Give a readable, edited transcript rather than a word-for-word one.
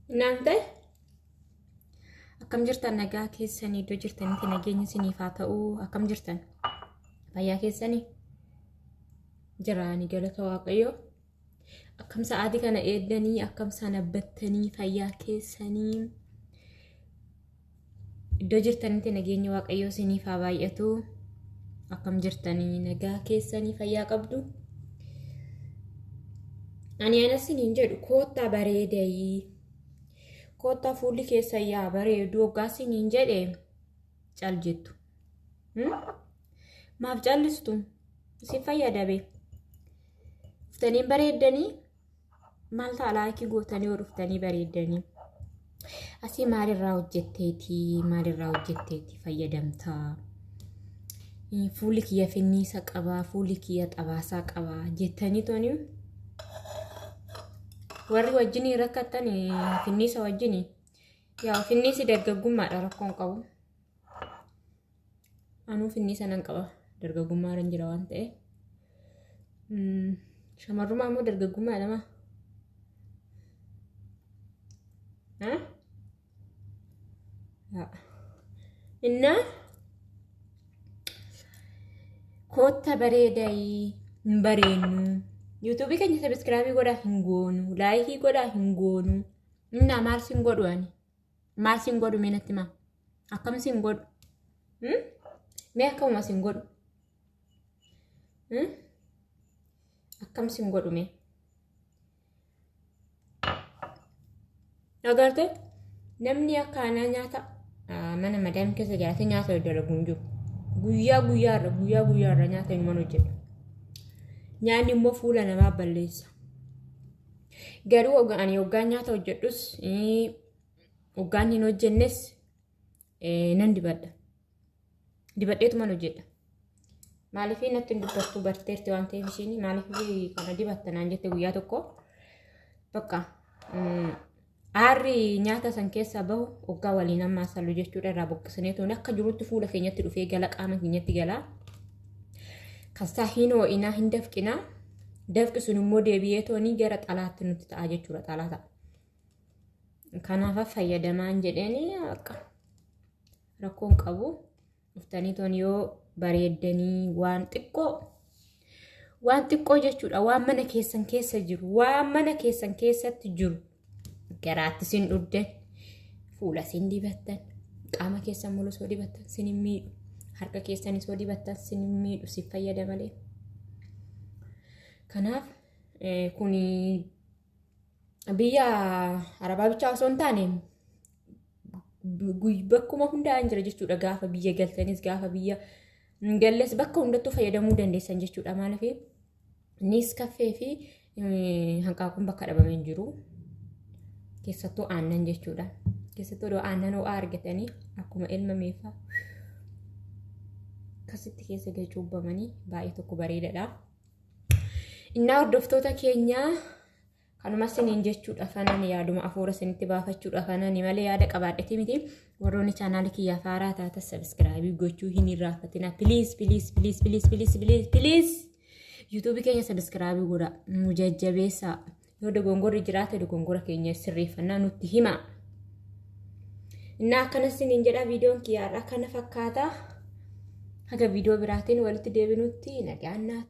Naante akkam jirtan nagaa keessanii iddoo jirtanitti nageenyi isiniif haa ta'u akkam jirtan fayyaa keessanii jiraani galata waaqayyoo akkam sa'aatii kana eeddanii akkam sanabbattanii fayyaa keessanii iddoo jirtanitti nageenyi waaqayyoo isiniif haa baay'atu akkam jirtanii nagaa keessanii fayyaa qabdu. Ani anas isiniin jedhu koottaa bareedayii koottaa fuulli keessan yaa bareedu hoggaa isiniin jedhe cal jettu. Maaf callistu? Isin fayyada bee. Dhuftanii bareeddanii maal ta'a laayikii gootanii yoo dhuftanii bareeddanii. Asii maalirraa hojjetteeti maalirraa hojjetteeti fayyadamtaa? Fuulli kiyya finniisa qabaa fuulli kiyya xabaasaa qabaa jettanii toni warri wajjinii rakkattan finniisa wajjinii yaa finniisi dargaggummaadha rakkoon qabu. Anuu finniisa nan qaba dargaggummaarra jira waan ta'eef. Shamarrummaa immoo dargaggummaa jedhama. Innaa kootta bareedayii hin bareennu. Yuutuubii keenya sabiskiraabii godhaa hin goonu. Laayikii godhaa hin goonu. Innaa maal sin godhu ani? Maal sin godhu mee natti himaa? Akkam sin godhu? Mee akkamuma sin godhu? Akkam sin godhu mee? Agartee namni akka anaa nyaata mana madaam keessa jiraatee nyaata dalagu hin jiru. Guyyaa guyyaarra guyyaa guyyaarra nyaata inuman hojjedha. Nyaanni immoo fuula namaa balleessa. Garuu ani hoggaan nyaata hojjedhus hoggaan hin hojjennes nan dibadha. Dibadheetuman hojjedha. Maaliif natti hin dubbattu barteerti waan ta'eef ishiin maaliif kana dibatta naan jette guyyaa tokko bakka aarri nyaata san keessaa bahu hoggaa waliin ammaa sallu jechuudha irraa buqqisnee toon akka jirutti fuula keenyatti dhufee gala qaama keenyatti gala. Kasaa hin ho'inaa hin dafqinaa dafqi sun immoo deebi'ee toonii gara xalaatti nutti ta'a jechuudha xalaa ta'a. Kanaaf fayyadamaan jedheeni akka rakkoon qabu. Dhuftanii toon yoo bareeddanii waan xiqqoo waan xiqqoo jechuudha waan mana keessan keessa jiru waan mana keessan keessatti jiru garaatti sin dhugdan fuula sin dibattan qaama keessan mulu soo dibattan sin hin miidhu harka keessan soo dibattan sin hin miidhu si fayyada malee. Kanaaf kun biyya arabaa bichaa osoo hin taane bakkuma hundaa hin jira jechuudha. Gaafa biyya galtanis gaafa biyya hin galles bakka hundattuu fayyadamuu dandeessan jechuudha. Maaliif niiskaffee fi hanqaaquun bakka dhabamee hin jiru. Keessattuu aannan jechuudha. Keessattuu odoo aannan ho'aa argatanii akkuma ilma meefaa akkasitti keessa gad cuubbamanii baay'ee tokko bareedaadha. Innaa hordoftoota keenyaa Kanuma isiniin jechuudha kanan yaaduma afuura isinitti baafachuudha kanan malee yaada qabaadheti miti. Warroonni chaanaali kiyyaaf haaraa taatan sabiskiraayibii gochuu hin irraanfatina. Piliis piliis piliis piliis piliis piliis piliis yuutuubii keenya sabiskiraayibii godha nu jajjabeessaa. Yoo dogongorri jiraate dogongora keenya sirreeffannaa nutti hima. Innaa akkana isiniin jedha viidiyoon kiyyaarraa kana fakkaata. Haga viidiyoo biraatiin walitti deebinutti nagaan naatu.